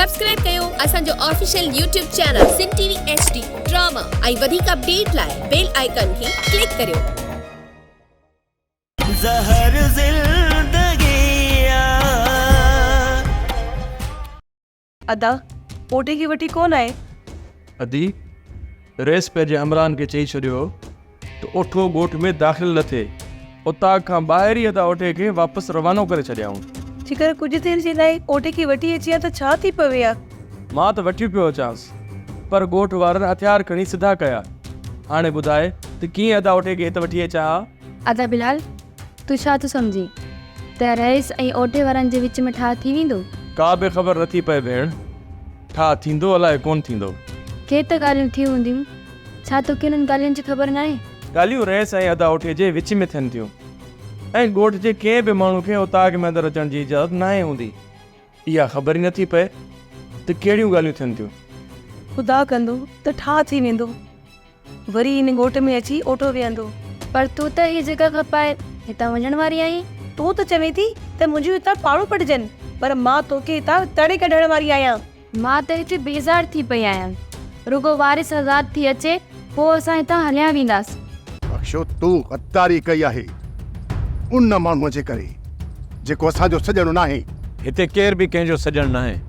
Subscribe ڪيو اسان جو official YouTube channel Sindh T V H D drama ۽ وڌيڪ اپڊيٽ لاء بيل آئيڪان کي ڪلڪ ڪريو. زهر زندگي آ. ادا، پوٽي کي وٺي ڪونه آئي؟ ادي، رئيس پنهنجي همراهن کي چئي ڇڏيو هو ته اوٺو ڳوٺ ۾ داخل نه ٿئي. اوطاق کان ٻاهر ئي ادا اوٺي کي واپس روانو ڪري ڇڏيائون. جيڪر ڪجهه دير جي لاء اوٺي کي وٺي اچي ها ته ڇا ٿي پوي ها؟ مان ته وٺي پيو اچانس، پر ڳوٺ وارن هٿيار کڻي سڌا ڪيا. هاڻي ٻڌاء ته ڪيئن ادا اوٺي کي هت وٺي اچان ها؟ ادا بلال، تون ڇا ٿو سمجهين ته رئيس ۽ اوٺي وارن جي وچ ۾ ٺاهه ٿي ويندو؟ ڪا به خبر نٿي پئي ڀيڻ، ٺاهه ٿيندو الائي ڪونه ٿيندو. ڪي ته ڳالهيون ٿيون هونديون، ڇا توکي انهن ڳالهين جي خبر ناهي؟ ڳالهيون رئيس ۽ ادا اوٺي جي وچ ۾ ٿين ٿيون ۽ ڳوٺ جي ڪنهن به ماڻهو کي اوطاق ۾ اندر اچڻ جي اجازت ناهي هوندي. اها خبر ئي نٿي پئي ته ڪهڙيون ڳالهيون ٿين ٿيون. خدا ڪندو ته ٺاهه ٿي ويندو. وري هن ڳوٺ ۾ اچي اوٺو ويهندو. پر تون ته هيء جڳهه کپائي هتان وڃڻ واري آهين. تون ته چوين ٿي ته منهنجيون هتان پاڙون پٽجن، پر مان توکي هتان تڙي ڪڍڻ واري آهيان. مان ته هتي بيزار ٿي پئي آهيان. رڳو وارث آزاد ٿي اچي، پوء اسان هتان هليا وينداسين. بخشو، تون غداري ڪئي آهي ان ماڻهوء جي ڪري، جيڪو اسان جو سڄڻ ناهي. هتي ڪير به ڪنهن جو سڄڻ ناهي،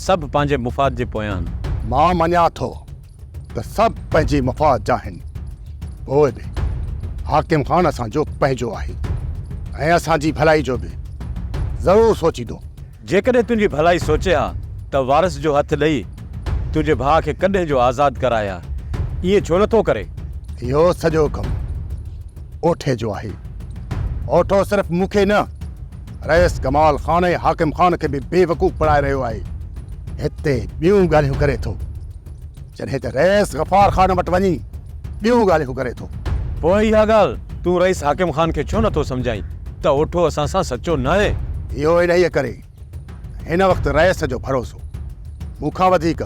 سڀ پنهنجي مفاد جي پويان آهن. مان مڃان ٿو ته سڀ پنهنجي مفاد جا آهن، پوء به حاڪم خان اسان جو پنهنجو آهي ۽ اسان جي ڀلائي جو به ضرور سوچيندو. جيڪڏهن تنهنجي ڀلائي سوچي ها ته وارث جو هٿ ڏئي تنهنجي ڀاء کي ڪڏهن جو آزاد ڪرائي ها. ائين ڇو نٿو ڪري؟ اهو سڄو ڪم اوٺي جو آهي. اوٺو صرف مون کي نه، رئيس ڪمال خان ۽ حاڪم خان کي به بيوقوف بڻائي رهيو آهي. هتي ٻيون ڳالهيون ڪري ٿو، جڏهن ته رئيس غفار خان وٽ وڃي ٻيون ڳالهيون ڪري ٿو. پوء اها ڳالهه تون رئيس حاڪم خان کي ڇو نٿو سمجهائين ته اوٺو اسان سان سچو ناهي؟ اهو انهيء ڪري ته هن وقت رئيس جو ڀروسو مون کان وڌيڪ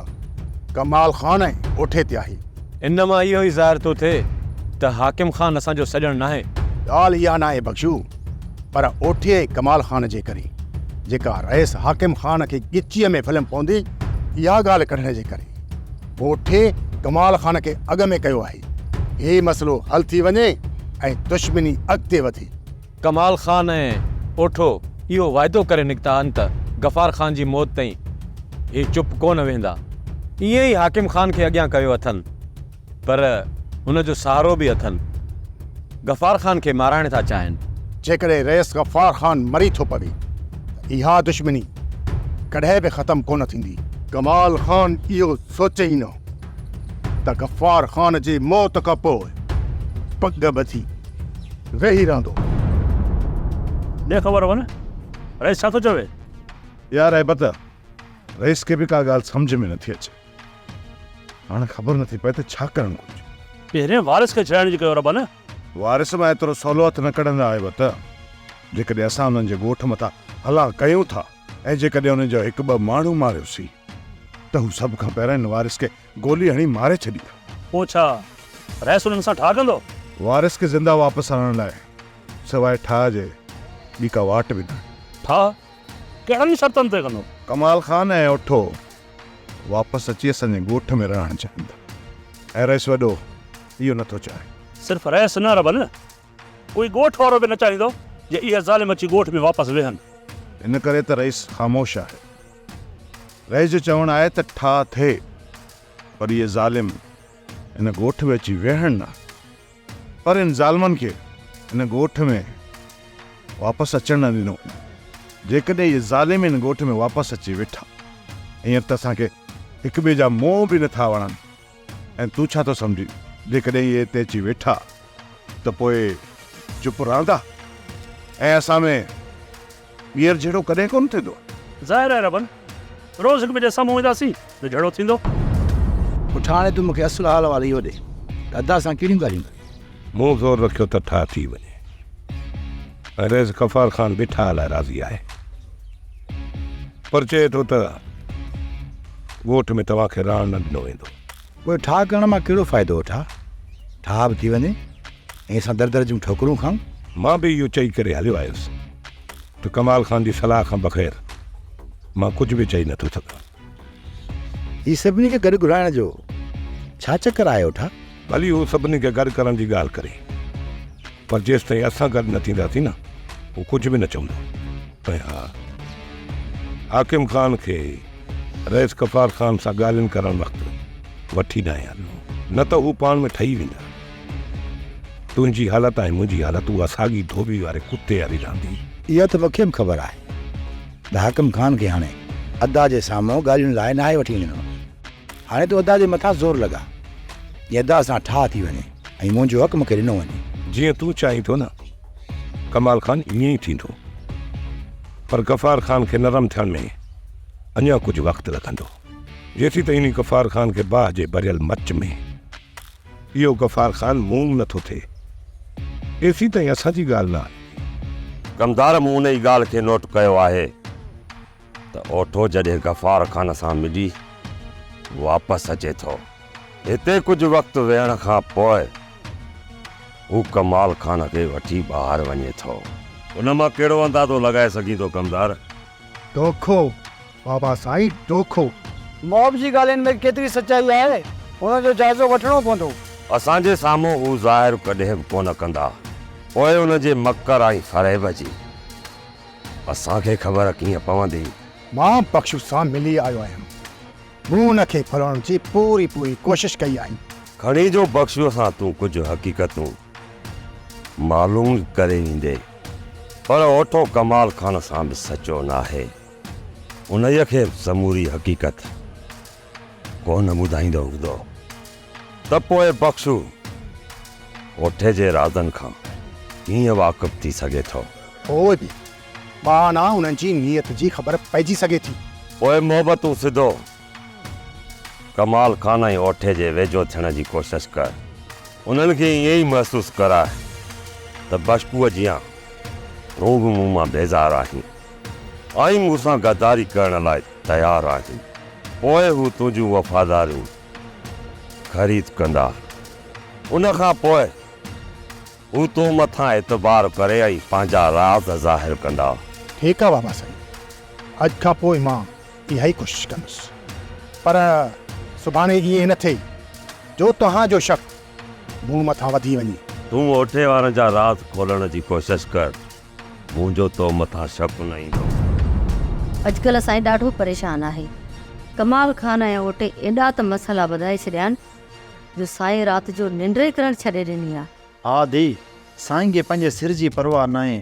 ڪمال خان ۽ اوٺي تي آهي. ان مان اهو ئي ظاهر ٿو ٿئي ته حاڪم خان اسان جو سڄڻ ناهي. ڳالهه اها ناهي بخشو، پر اوٺي ۽ ڪمال خان جي ڪري جيڪا رئيس حاڪم خان کي ڳچيء ۾ فلم پوندي، اها ڳالهه ڪڍڻ جي ڪري اوٺي ڪمال خان کي اڳ ۾ ڪيو آهي. هي مسئلو حل ٿي وڃي ۽ دشمني اڳتي وڌي. ڪمال خان ۽ اوٺو اهو واعدو ڪري نڪتا آهن ته غفار خان جي موت تائين هي چپ ڪونه ويهندا. ائين ئي حاڪم خان کي اڳيان ڪيو اٿن. پر هن جو سهارو به اٿن. غفار خان کي مارائڻ ٿا چاهين. جيڪڏهن رئيس غفار خان مري ٿو پوي ته اها دشمني ڪڏهن به ختم ڪونه ٿيندي. ڪمال خان اهو سوچي ئي نه ته غفار خان جي موت کان پوء پڳ ٻڌي ويهي رهندو. ڏي خبر ون، رئيس ڇا ٿو چوي؟ يار هيبت، رئيس کي به ڪا ڳالهه سمجهه ۾ نٿي اچي. هاڻ خبر نٿي پئي ته ڇا ڪرڻ گهرجي. پهرين وارث کي ڇڏائڻ جي ڪيو ربا نه. وارث مان ايترو سولو هٿ نه ڪڍندا آهيو ته جيڪڏهن اسان انهن جي ڳوٺ مٿان هلان ڪيون ٿا ۽ جيڪڏهن انهن جو هڪ ٻه ماڻهو ماريوسين ته هو سڀ کان پهريان ان وارث کي گولي هڻي ماري ڇڏيندا. پوء ڇا رئيس انهن سان ٺاهه ڪندو؟ وارث کي زنده واپس آڻڻ لاء سواء ٺاهه جي ٻي ڪا واٽ به ناهي. ٺاهه ڪهڙن شرطن تي ڪندو؟ ڪمال خان ۽ اوٺو واپس اچي اسان جي ڳوٺ ۾ رهڻ چاهين ٿا ۽ رئيس وڏو اهو نٿو چاهي. صرف رئيس نه ربن، ڪوئي ڳوٺ وارو به نه چاهيندو جي اهي ظالم اچي ڳوٺ ۾ واپس ويهن. ان ڪري ته رئيس خاموش آهي. رئيس جو چوڻ آهي ته ٺاهه ٿئي پر اهي ظالم هن ڳوٺ ۾ اچي ويهڻ نه. پر ان ظالمن کي هن ڳوٺ ۾ واپس اچڻ نه ڏنو وڃي. جيڪڏهن اهي ظالم هن ڳوٺ ۾ واپس اچي ويٺا، هينئر ته اسان کي هڪ ٻئي جا منهن به نٿا وڻن ۽ تون ڇا ٿو سمجهين، جيڪڏهن اهي هتي اچي ويٺا ته پوء چپ رهندا ۽ اسان ۾ ٻيهر جهيڙو ڪڏهن ڪونه ٿيندو. ظاهر آهي ربن، روز هڪ ٻئي جي سامهون اينداسين ته جهيڙو ٿيندو. پٺ هاڻي تون مون کي اصل حال احوال اهو ڏي ته ادا سان ڪهڙيون ڳالهيون ڪريون. مون زور رکيو ته ٺاهه ٿي وڃي ۽ رئيس غفار خان به ٺاهه لاء راضي آهي پر چئي ٿو ته ڳوٺ ۾ توهان کي رهڻ نه ڏنو ويندو. پوء ٺاهه ڪرڻ مان ڪهڙو فائدو اٺا؟ ٺاهه به ٿي وڃي ۽ اسان در در جون ٺوڪرون کائون. مان به اهو چئي ڪري هليو آيس ته ڪمال خان جي صلاح کان بغير مان ڪجهه به چئي نٿو سگهان. هي سڀني کي گڏ گهرائڻ جو ڇا چڪر آهي اوٺا؟ ڀلي هو سڀني کي گڏ ڪرڻ جي ڳالهه ڪري، پر جيستائين اسان گڏ نه ٿينداسين نه، هو ڪجهه به نه چوندو. ۽ ها، حاڪم خان کي رئيس غفار خان سان ڳالهين ڪرڻ وقت وٺي ناهي هلڻو، نه ته هو پاڻ ۾ ٺهي ويندا. تنهنجي حالت ۽ منهنجي حالت اها ساڳي ڌوٻي واري ڪتي واري رهندي. اها ته مون کي به خبر آهي ته حاڪم خان کي هاڻي ادا جي سامهون ڳالهين لاء ناهي وٺي وڃڻو. هاڻي تون ادا جي مٿان زور لڳاء، جيئن ادا سان ٺاهه ٿي وڃي ۽ منهنجو حق مون کي ڏنو وڃي. جيئن تون چاهين ٿو نه ڪمال خان ائين ئي ٿيندو. پر غفار خان کي نرم ٿيڻ ۾ اڃا ڪجهه وقت لڳندو. جيسيتائين انهي غفار خان کي باهه جي ڀريل مچ ۾. اهو غفار خان موم نه ٿو ٿئي، ايسيتائين اسان جي ڳالهه نه آهي. ڪمدار مون انهي ڳالهه کي نوٽ ڪيو آهي ته اوٺو جڏهن غفار خان سان ملي واپس اچي ٿو، هتي ڪجهه وقت ويهڻ کان پوء هو ڪمال خان کي وٺي ٻاهر وڃي ٿو. ان مان ڪهڙو اندازو لڳائي سگهين ٿو ڪمدار؟ دوکو بابا سائين دوکو. محب جي ڳالهين ۾ ڪيتري سچائي آهي، ان جو جائزو وٺڻو پوندو. اسان جي سامهون هو ظاهر ڪڏهن به ڪونه ڪندا، پوء ان جي مڪر ۽ فريب جي اسان کي خبر ڪيئن پوندي؟ مان بخشو سان ملي آيو آهيان. مون ان کي ڦرڻ جي پوري پوري ڪوشش ڪئي آهي. کڻي جو بخشو سان تون ڪجهه حقيقتون معلوم ڪري ايندين، پر اوٺو ڪمال خان سان به سچو ناهي. انهيء کي به سموري حقيقت ڪونه ٻڌائيندو هوندو ته پوء بخشو اوٺي جي رازن کان ڪيئن واقف ٿي سگهي ٿو؟ پوء به معنيٰ انهن جي نيت جي خبر پئجي سگهي ٿي. پوء محبتون سڌو ڪمال خان ۽ اوٺي جي ويجهو ٿيڻ جي ڪوشش ڪر. انهن کي ائين ئي محسوس ڪراء ته بشڪوء جيان تون به مون مان بيزار آهين ۽ مون سان غداري ڪرڻ لاء تيار آهين. پوء هو تنهنجون وفاداريون خريد ڪندا. ان کان پوء هو تو مٿان اعتبار ڪري ۽ پنهنجا راز ظاهر ڪندا. ٺيڪ آ بابا سائين، اڄ کان پوء مان اها ئي ڪوشش ڪندس. پر سڀاڻي ائين نه ٿئي جو توهان جو شڪ مون مٿان وڌي وڃي. تون اوٺي وارن جا راز کولڻ جي ڪوشش ڪر، منهنجو تو مٿان شڪ نه ايندو. اڄڪلهه سائين ڏاڍو پريشان آهي. ڪمال خان ۽ اوٺي ايڏا ته مسئلا وڌائي ڇڏيا آهن جو سائين رات جو ننڊ ئي ڪرڻ ڇڏي ڏني آ. ها ڌي، سائين کي پنهنجي سر جي پرواهه ناهي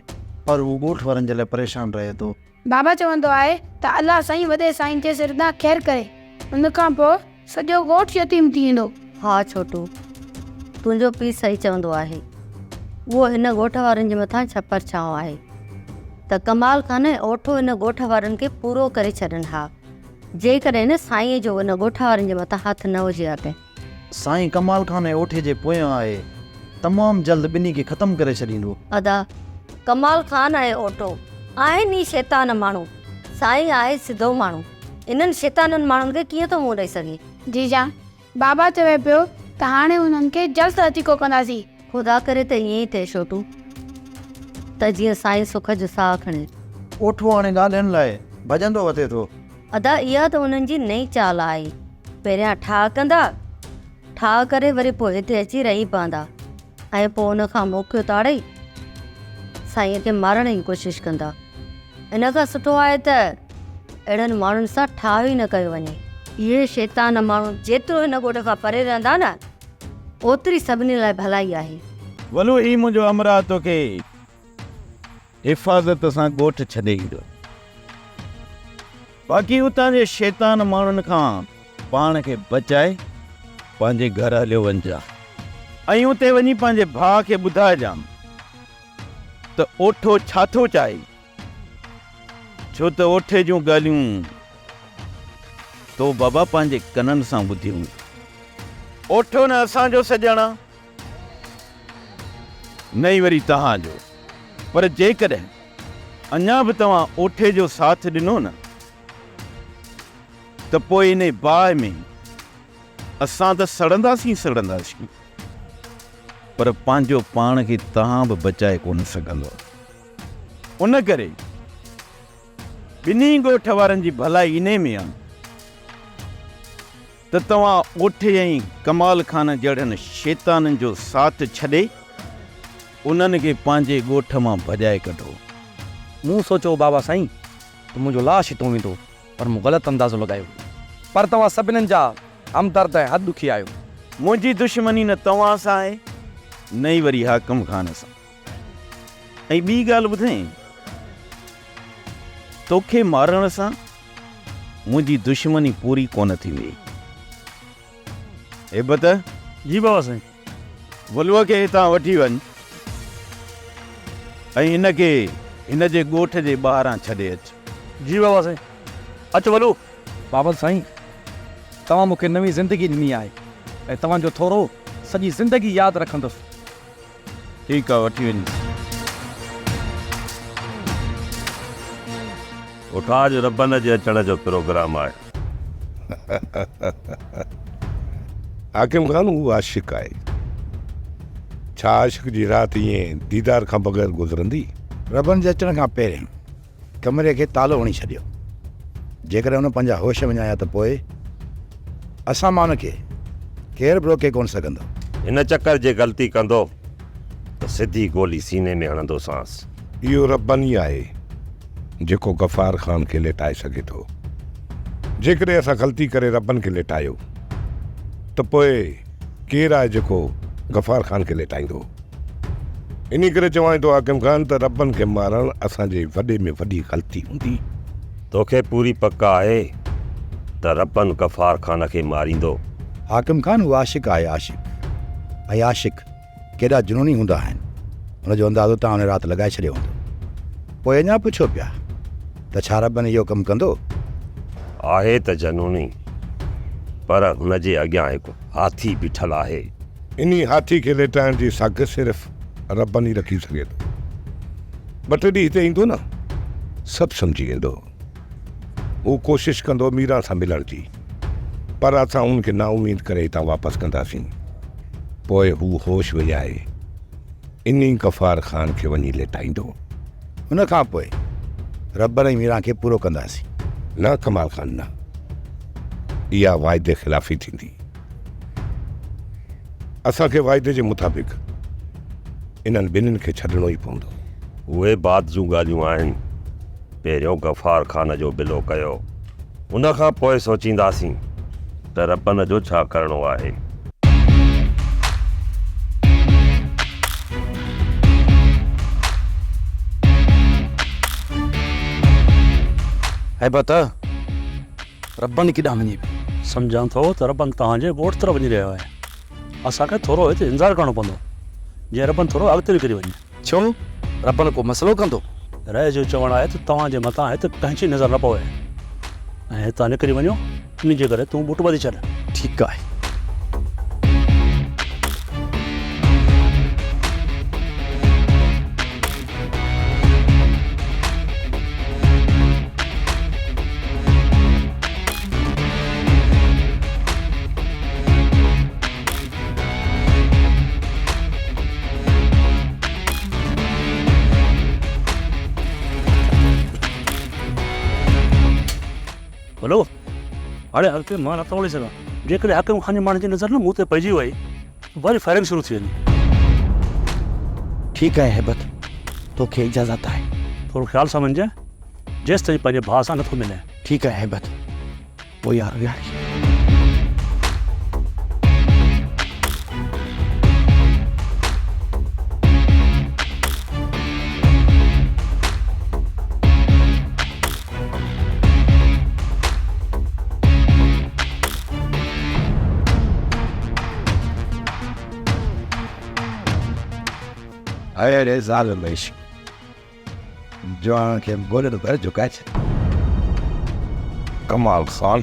پر هو ڳوٺ وارن جي لاء پريشان رهي ٿو. بابا چوندو آهي ته الله سائين وڏي سائين جي سر تان خير ڪري. ان کان پوء سڄو ڳوٺ يتيم ٿي ويندو. ها ڇوٽو، تنهنجو پيء صحيح چوندو آهي. اهو هن ڳوٺ وارن جي مٿان ڇپر ڇانو آهي ته ڪمال خان ۽ اوٺو هن ڳوٺ وارن کي پورو ڪري ڇڏن ها، جيڪڏهن سائينء جو ان ڳوٺ وارن جي مٿان هٿ نه هجي ها ته. سائين ڪمال خان ۽ اوٺي جي پويان آهي. تمام جلد ٻنهي کي ختم ڪري ڇڏيندو. ادا، ڪمال خان ۽ اوٺو آهن ئي شيطان ماڻهو. سائين آهي سڌو ماڻهو. انهن شيطانن ماڻهن کي ڪيئن ٿو منهن ڏئي سگهي. جيجا، بابا چوي پيو ته هاڻي انهن کي جلد هٿيڪو ڪنداسين. خدا ڪري ته ائين ئي ٿئي ڇوٽو، ته جيئن سائين سک جو ساهه کڻي. اوٺو هاڻي ڳالهين لاء ڀڄندو وتي ٿو. ادا اها ته انهن جي نئين چال آهي. پهريان ٺاهه ڪندا، ٺاهه ڪري وري پوء هتي اچي رهي پوندا ۽ پوء ان کان موقعو تاڙي سائينء کي مارڻ جي ڪوشش ڪندا. ان کان سٺو آهي ته اهڙن ماڻهن سان ٺاهه ئي نه ڪيو وڃي. اهي شيطان ماڻهو جيترو هن ڳوٺ کان پري رهندا نه، اوتري سڀني لاء ڀلائي آهي. ولو هي منهنجو همراهه توکي حفاظت سان ڳوٺ ڇڏي ايندو. باقي اتان جي شيطان ماڻهن کان پاڻ کي بچائي پنهنجي گهر هليو وڃجان ۽ اتي وڃي پنهنجي ڀاء کي ٻڌائجان ته اوٺو ڇا ٿو چاهي، ڇو ته اوٺي جون ڳالهيون تو بابا پنهنجي ڪنن سان ٻڌيون. اوٺو نه اسان جو سڄڻ آ، نه ئي وري توهان جو، پر جيڪڏهن اڃا به توهان اوٺي جو ساٿ ڏنو نه ته پوء انهي باهه ۾ اسان ته سڙنداسين ئي سڙنداسين پر پنهنجو پاڻ کي توهان به بچائي ڪونه سگهندؤ. ان ڪري ٻنهي ڳوٺ وارن جي ڀلائي انهي ۾ آهي. ته توهان اوٺي ۽ ڪمال خان جهڙن شيطانن جو ساٿ ڇڏي انهن کي پنهنجي ڳوٺ مان ڀڄائي ڪڍو. مون سوچيو بابا سائين ته منهنجو لاش هتون ويندو پر مون غلط اندازو لڳايو. پر توهان سڀنن جا همدرد ۽ هڏ ڏکي آهيو. منهنجي دشمني نه توهان سان آهي نه ئي وري حاڪم خان سان. ۽ ٻي ڳالهه ٻڌئين توکي مارڻ سان منهنجي دشمني پوري ڪونه ٿيندي. هيبت! جي بابا سائين. ولوء کي هتان وٺي وڃ ۽ هن کي هن جي ڳوٺ جي ٻاهران ڇڏي اچ. جي بابا سائين. اچ ولو. بابا سائين، توهان مون کي نئين زندگي ڏني آهي ۽ توهان جو ٿورو سڄي زندگي ياد رکندس. ٺيڪ آ وٺي وڃيس. اٺ اڄ ربن جي اچڻ جو پروگرام آهي. حاڪم خان هو عاشق آهي. ڇا عاشق جي رات ائين ديدار کان بغير گذرندي؟ ربن جي اچڻ کان پهرين ڪمري کي تالو هڻي ڇڏيو. جيڪڏهن هن پنهنجا هوش وڃايا ته پوء اسان مان هن کي ڪير به روڪي ڪونه سگهندو. هن چڪر جي غلطي ڪندو ته سڌي گولي سيني ۾ هڻندوسانس. اهو ربن ئي آهي جيڪو غفار خان کي ليٽائي سگهي ٿو. جيڪڏهن اسان غلطي ڪري ربن کي ليٽايو ته پوء ڪير آهي جيڪو غفار خان کي ليٽائيندو؟ انهي ڪري چوانء ٿو حاڪم خان ته ربن کي مارڻ اسان جي وڏي ۾ وڏي غلطي هوندي. توکي پوري پڪ آهي ته ربن غفار خان کي ماريندو؟ حاڪم خان هو عاشق آهي عاشق ۽ عاشق ڪيڏا جنوني هوندا آهن ان جو اندازو توهان ان رات لڳائي ڇڏيو هوندو. پوء اڃا پڇو پيا ته ڇا ربن اهو ڪم ڪندو؟ آهي ته جنوني پر هن جي اڳيان هڪ هاٿي بيٺل آهي. انهي هاٿي کي ليٽائڻ جي سگهه صرف ربن ئي رکي سگهي ٿو. ٻه ٽي ڏينهن هتي ايندو نه سڀ سمجهي ويندو. هو ڪوشش ڪندو ميران سان ملڻ جي پر اسان هن کي نااميد ڪري هتان واپس ڪنداسين. پوء هو هوش وڃائي انهي غفار خان کي وڃي ليٽائيندو. ان کان پوء ربن ۽ ميران کي پورو ڪنداسين. نه ڪمال خان نه. اها واعدي خلافي ٿيندي. اسان کي واعدي جي مطابق انهن ٻنهين کي ڇڏڻو ئي پوندو. اهي بعد جون ڳالهيون آهن. پهريون غفار خان جو بلو ڪيو. ان کان پوء سوچينداسين ته ربن جو ڇا ڪرڻو آهي. هيبت! ربن ڪيڏانهن وڃي پئي؟ سمجهان ٿو ته ربن توهان جي ڳوٺ طرف وڃي رهيو آهي. اسان کي ٿورو هتي انتظار ڪرڻو پوندو، جيئن ربن ٿورو اڳتي نڪري وڃي. ڇو؟ ربن ڪو مسئلو ڪندو؟ رئيس جو چوڻ آهي ته توهان جي مٿان هت ڪنهن جي نظر نه پوي ۽ هتان نڪري وڃو، ان جي ڪري تون ٻوٽ ٻڌي ڇڏ. ٺيڪ آهي. ڀلو هاڻي اڳتي مان نٿو هلي سگهان. جيڪڏهن حاڪم خان جي ماڻهن جي نظر نه مون تي پئجي وئي ته وري فائرنگ شروع ٿي ويندي. ٺيڪ آهي هيبت، توکي اجازت آهي. ٿورو خيال سان وڃجانء، جيستائين پنهنجي ڀاء سان نٿو ملين. ٺيڪ آهي هيبت، پوء يار ويهاري. اهڙي ظالم عشق جواڻ کي گولين ڀر جهڪائي ڇڏيو. ڪمال خان،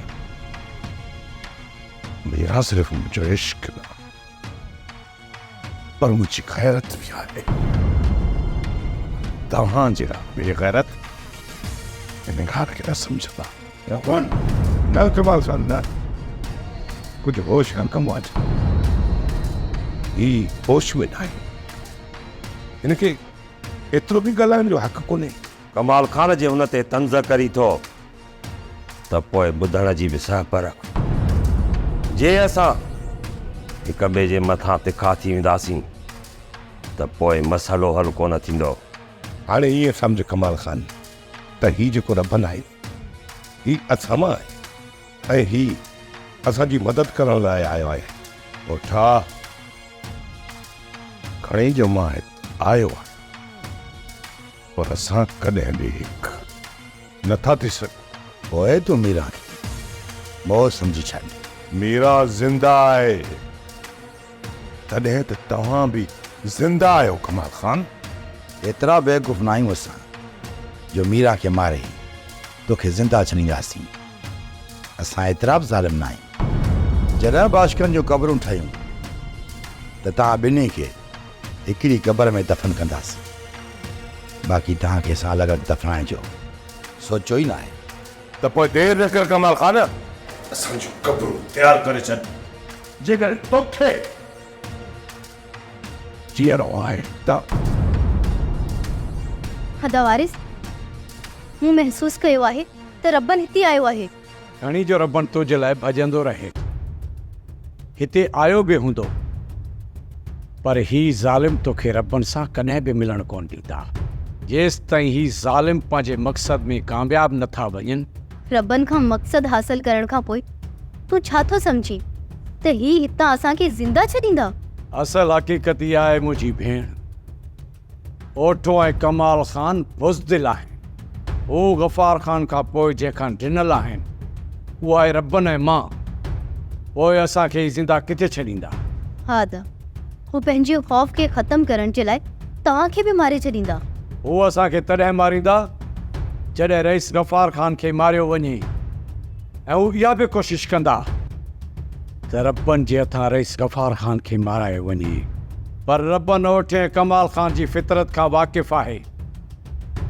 ميران صرف منهنجو عشق نه پر منهنجي غيرت به آهي. توهان جهڙا بي غيرت ان ڳالهه کي نه سمجهندا. نه ڪمال خان نه، ڪجهه هوش کان ڪم وٺ. هي هوش ۾ ناهي. هن کي ايترو به ڳالهائڻ جو حق ڪونهي. ڪمال خان جي هن تي طنز ڪرين ٿو ته پوء ٻڌڻ جي به سهپ رک. جي اسان هڪ ٻئي جي مٿان تکا ٿي وينداسين ته پوء مسئلو حل ڪونه ٿيندو. هاڻي ائين سمجهه ڪمال خان ته هي جيڪو ربن آهي هي اسان مان آهي ۽ هي اسان جي مدد ڪرڻ لاء آيو آهي. اوٺا کڻي جو مان هت آيو آهيان پر اسان ڪڏهن به هڪ نه ٿا ٿي سگهون. پوء تون ميران کي موت سمجهي ڇڏ. ميران زنده آهي. تڏهن ته توهان به زنده آهيو ڪمال خان. ايترا بيوقوف ناهيون اسان جو ميران کي ماري توکي زنده ڇڏينداسين. اسان ايترا به ظالم ناهيون. جڏهن به عاشقن جون قبرون ٺهيون ته توهان ٻنهي کي هڪڙي قبر ۾ دفن ڪنداسين. باقي توهان کي اسان الڳ الڳ دفنائڻ جو سوچيو ئي ناهي. ته پوء دير نه ڪر ڪمال خان. اسان جون قبرون تيار ڪري ڇڏ. جيڪڏهن توکي جيئڻو آهي ته. ادا وارث، مون محسوس ڪيو آهي ته ربن هتي آيو آهي. گهڻي جو ربن تنهنجي لاء ڀڄندو رهي ٿو. هتي آيو به هوندو. پر هي ظالم توکي ربن سان ڪڏهن به ملڻ ڪونه ڏيندا. جيستائين هي ظالم پنهنجي مقصد ۾ ڪامياب نه ٿا وڃن. ربن کان مقصد حاصل ڪرڻ کان پوء تون ڇا ٿو سمجهين ته هي هتان اسان کي زنده ڇڏيندا؟ اصل حقيقت اها آهي منهنجي ڀيڻ. اوٺو ۽ ڪمال خان بزدل آهن. هو غفار خان کان پوء جنهن کان ڊنل آهن، اهو آهي ربن ۽ مان. پوء اسان کي هي زنده ڪٿي ڇڏيندا؟ ها ادا، هو پنهنجي خوف کي ختم ڪرڻ جي لاء توهان کي به ماري ڇڏيندا. هو اسان کي تڏهن ماريندا، جڏهن رئيس غفار خان کي ماريو وڃي ۽ هو اها به ڪوشش ڪندا ته ربن جي هٿان رئيس غفار خان کي مارايو وڃي. پر ربن اوٺي ۽ ڪمال خان جي فطرت کان واقف آهي.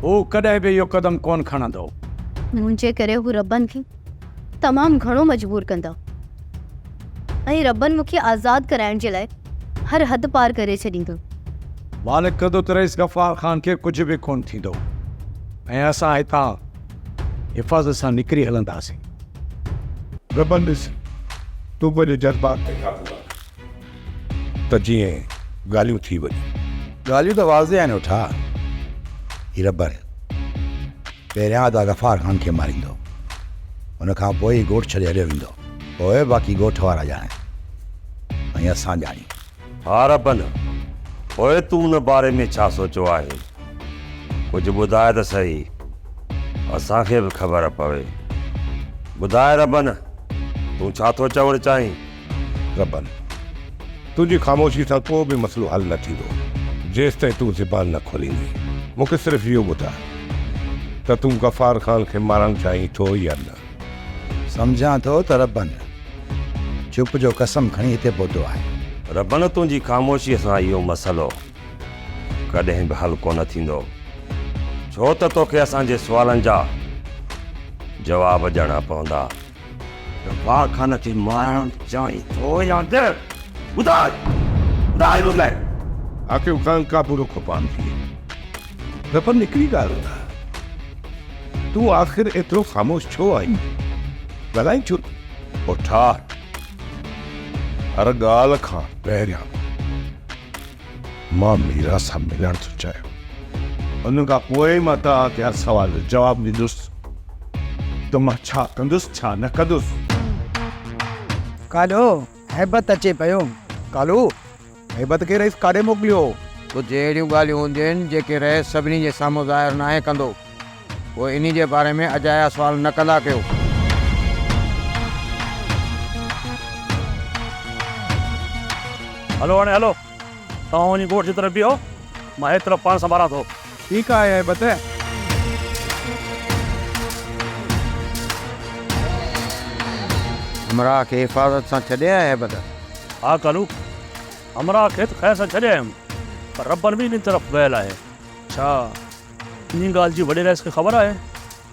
هو ڪڏهن به اهو قدم ڪونه کڻندو. منهنجي ڪري هو ربن کي تمام گهڻو مجبور ڪندا ۽ ربن مون کي آزاد ڪرائڻ جي لاء هر حد پار ڪري ڇڏيندو. مالڪ ڪندو ته رئيس غفار خان کي ڪجهه به ڪونه ٿيندو ۽ اسان هتان حفاظت سان نڪري هلنداسين. ربن ڏس، تون پنهنجي جذبات تي قابو آڻ. ته جيئن ڳالهيون ٿي وڃن. ڳالهيون ته واضح آهن اٺا. هي ربر پهريان ادا غفار خان کي ماريندو. ان کان پوء هي ڳوٺ ڇڏي هليو ويندو. پوء باقي ڳوٺ وارا ڄاڻن ۽ اسان ڄاڻيون. ها ربن، پوء تون ان باري ۾ ڇا سوچيو آهي؟ ڪجهه ٻڌاء ته سهي، اسان کي به خبر پوي. ٻڌاء ربن، تون ڇا ٿو چوڻ چاهين؟ ربن، تنهنجي خاموشي سان ڪو به مسئلو حل نه ٿيندو، جيستائين تون زبان نه کوليندين. مون کي صرف اهو ٻڌاء ته تون غفار خان کي مارڻ چاهين ٿو يا نه؟ سمجهان ٿو ته ربن چپ جو قسم کڻي هتي پهتو آهي. ربن، تنهنجي خاموشيء سان اهو مسئلو ڪڏهن به حل ڪونه ٿيندو، ڇو ته توکي اسان جي سوالن جا جواب ڏيڻا پوندا. غفار خان کي مارڻ چاهين ٿو يا نه؟ ٻڌاء! ٻڌاء مون کي! حاڪم خان قابو رکو پاڻ کي. ربن هڪڙي ڳالهه ٻڌاء، تون آخر ايترو خاموش ڇو آهين؟ ڳالهائين ڇو نه؟ اوٺار، هر ڳالهه کان پهريان مان ميرا سان ملڻ ٿو چاهيان. ان کان پوء ئي مان توهان کي هر سوال جو جواب ڏيندس ته مان ڇا ڪندس ڇا نه ڪندس. ڪالو، هيبت اچي پيو. ڪالو، هيبت کي رئيس ڪاڏي موڪليو هو؟ ڪجهه اهڙيون ڳالهيون هونديون آهن جيڪي رئيس سڀني جي سامهون ظاهر ناهي ڪندو. پوء انهي جي باري ۾ اجايا سوال نه ڪندا ڪيو. هلو هاڻي هلو. توهان وڃي ڳوٺ جي طرف بيهو، مان هي طرف پاڻ سنڀالان ٿو. ٺيڪ آهي هيبت. همراهه کي حفاظت سان ڇڏي آء هيبت. ها ڪالو، همراهه کي ته خير سان ڇڏي آيم، پر ربن به انهي طرف ويل آهي. ڇا انهي ڳالهه جي وڏي رئيس کي خبر آهي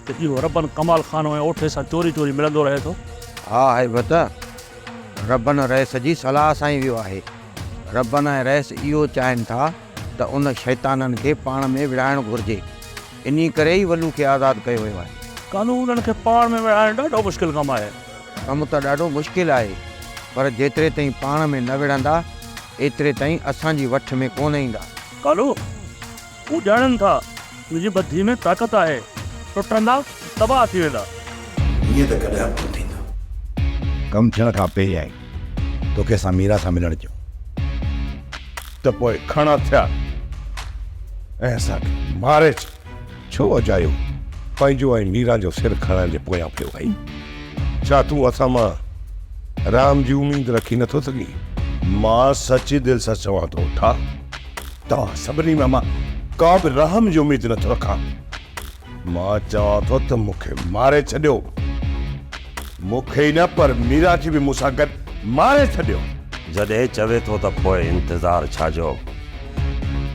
ته اهو ربن ڪمال خان ۽ اوٺي سان چوري چوري ملندو رهي ٿو؟ ها هيبت، ربن رئيس جي صلاح سان ئي ويو آهي. ربن ۽ رئيس اهو چاهين ٿا ته ان شيطانن کي پاڻ ۾ وڙهائڻ گهرجي. انهي ڪري ئي ولو کي آزاد ڪيو ويو آهي. قانونن کي پاڻ ۾ وڙهائڻ ڏاڍو مشڪل ڪم آهي. ڪم ته ڏاڍو مشڪل آهي، پر جيتري تائين پاڻ ۾ نه وڙهندا، ايتري تائين اسان جي وٺ ۾ ڪونه ايندا. ڪالو، هو ڄاڻن ٿا تنهنجي ٻڌي ۾ طاقت آهي، ٽٽندا تباهه ٿي ويندا. ائين ته ڪڏهن به نه ٿيندو. ڪم ٿيڻ کان پهريائين توکي اسان ميرا سان ملڻ چيو. ته پوء کڻ هٿيار ۽ اسان کي ماري ڇڏ. ڇو اجايو پنهنجو ۽ ميران جو سر کڻڻ جي پويان پيو آهين؟ ڇا تون اسان مان رحم جي اميد رکي نٿو سگهين؟ مان سچي دل سان چوان ٿو ٺا، توهان سڀني مان مان ڪا به رحم جي اميد نٿو رکان. مان چوان ٿو ته مون کي ماري ڇڏيو. مون کي ئي نه پر ميران کي به مون سان گڏ ماري ڇڏيو. جڏهن چوي ٿو ته پوء انتظار ڇا جو؟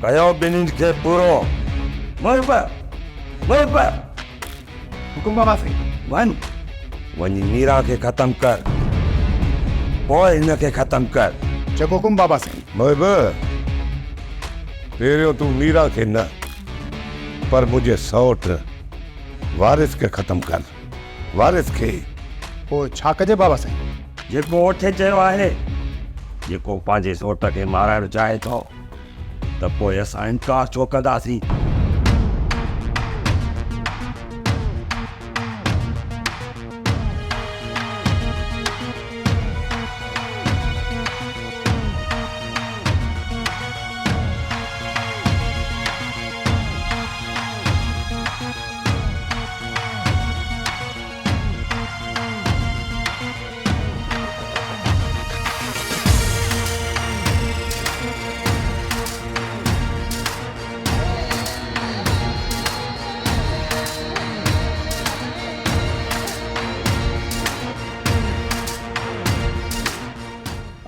ڪيو ٻنهين کي پورو. محب! محب! حڪم بابا سائين. وڃ. وڃي ميران کي ختم ڪر. پوء هن کي ختم ڪر. چڱو حڪم بابا سائين. محب! پهريون تون ميران کي نه پر منهنجي سئوٽ وارث کي ختم ڪر. وارث کي. پوء ڇا ڪجي بابا سائين؟ جيڪو اوٺي چيو آهي. جيڪو پنهنجي سئوٽ کي مارائڻ چاهي ٿو ته پوء اسان انڪار ڇو ڪنداسين؟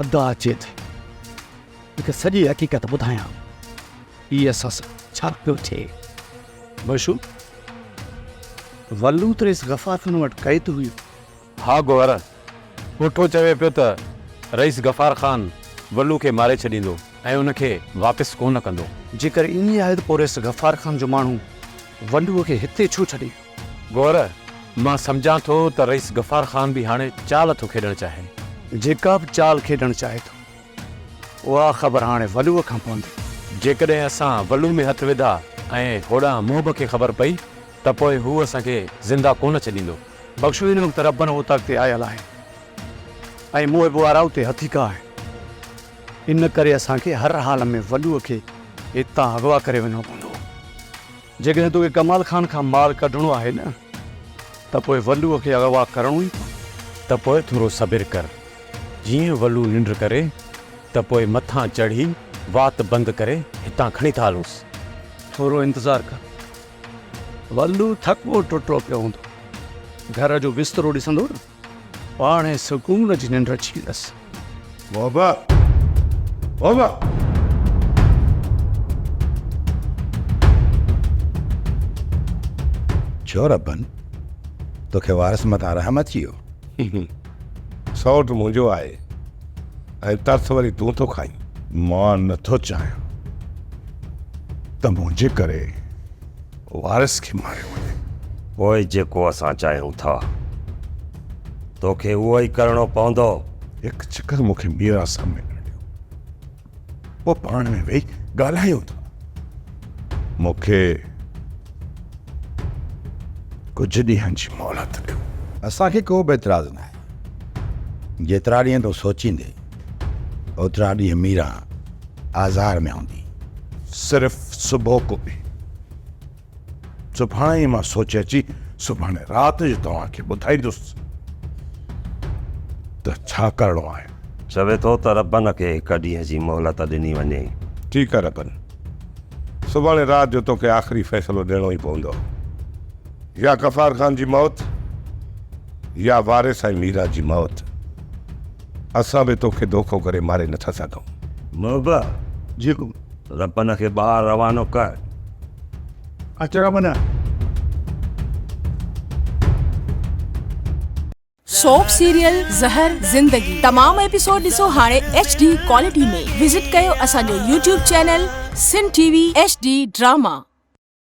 ادا اچي ٿي مونکي سڄي حقيقت ٻڌايان هي اسان سان ڇا پيو ٿئي. بشو، ولو ته رئيس غفار خان وٽ قيد هيو. ها گوهر، پوٺو چوي پيو ته رئيس غفار خان ولو کي ماري ڇڏيندو ۽ ان کي واپس ڪو نه ڪندو. جيڪر ائين آهي ته پوء رئيس غفار خان جو ماڻهو ولوء کي هتي ڇو ڇڏي ويو؟ گوهر، مان سمجهان ٿو ته رئيس غفار خان به هاڻي چال ٿو کيڏڻ چاهي. جيڪا به چال کيڏڻ چاهي ٿو، اها خبر هاڻي ولوء کان پوندي. جيڪڏهن اسان ولو ۾ هٿ وڌا ۽ هوڏانهن محب کي خبر پئي ته پوء هو اسان کي زنده ڪونه ڇڏيندو. بخشو هن وقت ربن اوطاق تي آيل آهي ۽ محب وارا اتي هٿيڪا آهن. ان ڪري اسان کي هر حال ۾ ولوء کي هتان اغوا ڪري وڃڻو پوندو. جيڪڏهن توکي ڪمال خان کان مال ڪڍڻو آهي نه ته پوء ولوء کي اغوا ڪرڻو ئي پوندو. ته پوء ٿورو صبر ڪر. جيئن ولو ننڊ ڪري ته پوء مٿان چڙهي وات بند ڪري هتان کڻي ٿا هلونس. ٿورو انتظار ڪر. ولو ٿڪو ٽٽو پيو هوندو. گهر جو بسترو ڏسندو نه پاڻهي سڪون جي ننڊ اچي ويندس. بابا! بابا! ڇو ربن، توکي وارث مٿان رحم اچي ويو؟ سئوٽ منهنجو آهي ۽ ترس وري تون ٿو کائين. مان نٿو چاهيان ته منهنجي ڪري وارث کي ماريو وڃي. پوء جيڪو اسان چاهيون ٿا، توکي اهو ئي ڪرڻو پوندو. هڪ چڪر مون کي ميران سان ملڻ ڏيو، پوء پاڻ ۾ ويهي ڳالهايون ٿا. مون کي ڪجهه ڏينهن جي مهلت ڏيو. اسان کي ڪو به اعتراض ناهي. جيترا ڏينهن تون سوچيندين، اوترا ڏينهن ميران آزار ۾ هوندي. صرف صبح ڪو ڏينهن. سڀاڻي ئي مان سوچي اچي سڀاڻي رات جو توهان کي ٻڌائيندس ته ڇا ڪرڻو آهي. چوي ٿو ته ربن کي هڪ ڏينهن جي مهلت ڏني وڃي. ٺيڪ آهي ربن. سڀاڻي رات جو توکي آخري فيصلو ڏيڻو ئي پوندو. يا غفار خان جي موت يا وارث ۽ ميرا جي موت. اسان به توکي دوکو ڪري ماري نٿا سگهون. محب! جي حڪم. ربن کي ٻاهر روانو ڪر. اچ ربن. سوپ سيريل زهر زندگي تمام ايپيسوڊ ڏسو هاڻي ايڇ ڊي ڪوالٽي ۾ وزٽ ڪيو اسان جو YouTube channel Sindh T V H D drama.